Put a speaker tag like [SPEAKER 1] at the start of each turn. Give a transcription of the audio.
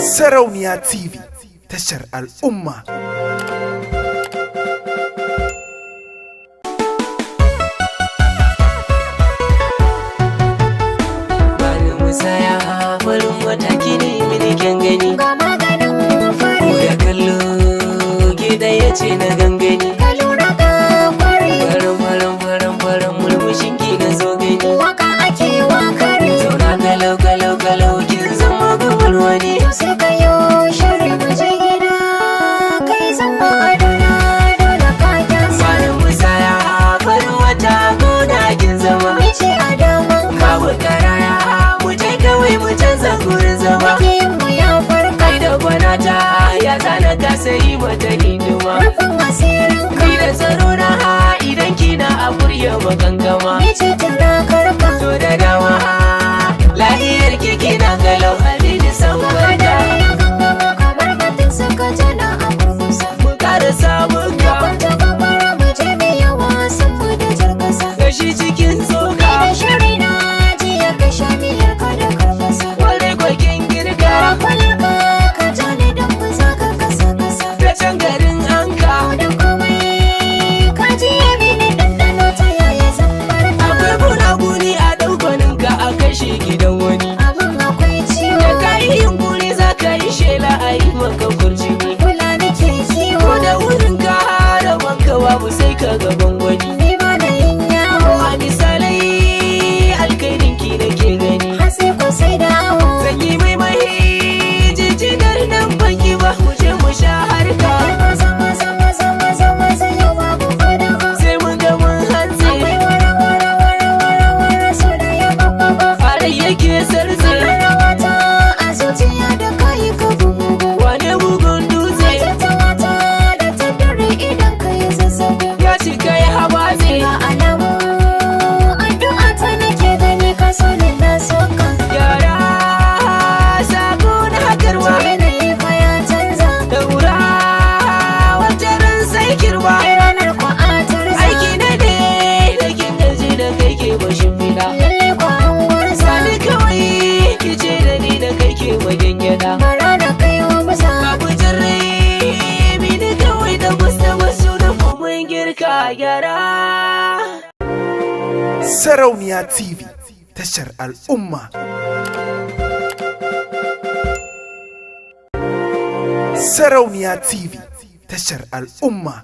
[SPEAKER 1] Sarauniya TV, tashar al'umma.
[SPEAKER 2] Bari mu saya farin wata kini mini kyan gani.
[SPEAKER 3] Ga maganin fari.
[SPEAKER 2] Da kallo gida ya ce na gangani.
[SPEAKER 3] Ka lura ga kwari.
[SPEAKER 2] Farin farin farin farin murmushin ki na zo gani.
[SPEAKER 3] Waka ake wa kare.
[SPEAKER 2] Zauna kalau kalau kalau kin zama gubar wani.
[SPEAKER 3] To sai ka yo shiri mu je gida. Kai zama adona dole ka kyasa.
[SPEAKER 2] Bari mu saya farin wata gona kin zama.
[SPEAKER 3] Ni ce a daman ka.
[SPEAKER 2] Babu karaya mu je kawai mu canza gurin zama.
[SPEAKER 3] Makiyin mu ya farka.
[SPEAKER 2] Kai da gwanata ya zana kasa yi mata hidima.
[SPEAKER 3] Rufin asirin ka.
[SPEAKER 2] Ni da tsaro na idan kina a kurya makankama.
[SPEAKER 3] Ni ce turakar ka.
[SPEAKER 2] To da dama lahiyar ki kina galau alini san barka.
[SPEAKER 3] Hadari ya gangamo kamar batun saka jana a kurkusa.
[SPEAKER 2] Mu ƙara samun ka
[SPEAKER 3] Kwanta gobara mu je mu yi wasan mu da jirgasa.
[SPEAKER 2] gashi cikin tsoka.
[SPEAKER 3] Da shiri na jiya ka sha miyar ka da karkasa.
[SPEAKER 2] Kwarai kwakin girka
[SPEAKER 3] Kwalarka ka ja ni don mu za ka kasa kasa.
[SPEAKER 2] ta can garin anka.
[SPEAKER 3] Da komai ka ji ya mini ɗanɗano ta yaya zan barka.
[SPEAKER 2] Akwai gunaguni a ɗaukaninka a kashe gidan wani.
[SPEAKER 3] Abin akwai ciwo.
[SPEAKER 2] Da ka yi yunkuri za ka yi shela a yi maka kurjini.
[SPEAKER 3] Kula nake kiwo.
[SPEAKER 2] Ko da wurin ka rabon ka babu sai ka gaban wani.
[SPEAKER 3] Ni ba na yin yawo.
[SPEAKER 2] A misalai alkhairin ki nake gani.
[SPEAKER 3] Har sai ko sai dawo.
[SPEAKER 2] Zan yi mai mai jijjigar nan banki ba mu je mu sha harka.
[SPEAKER 3] Maza maza maza maza maza yau babu fadama.
[SPEAKER 2] Sai mun ga mun hantsi
[SPEAKER 3] Akwai wara wara wara wara wara so da ya babba.
[SPEAKER 2] a rai yake sarze.
[SPEAKER 3] Rawata a zuciya da kayi ka bugu.
[SPEAKER 2] Wane bugun dutse
[SPEAKER 3] Tattawata da tattare idan ka yi zazzabu.
[SPEAKER 2] ya cika ya habatse.
[SPEAKER 3] Ga alamu addu'a ta nake gani ka so ni na so ka.
[SPEAKER 2] Yara sako na hakarwa.
[SPEAKER 3] Yanayi fa ya canza.
[SPEAKER 2] Daura wata ran sai kirba.
[SPEAKER 3] Ai ranar kwa a tarza.
[SPEAKER 2] Aiki na ne da kin gaji da kai ke bashin fila.
[SPEAKER 3] Lalle kwa an gwarza.
[SPEAKER 2] Sani kawai ki ce da ni da kai ke magyangyaɗa.
[SPEAKER 3] Bara na kai wa musa.
[SPEAKER 2] Babu jarrai mini kawai da gusta wasu da mun girka gyara.
[SPEAKER 1] Sarauniya TV, tashar al'umma. Sarauniya TV, tashar al'umma.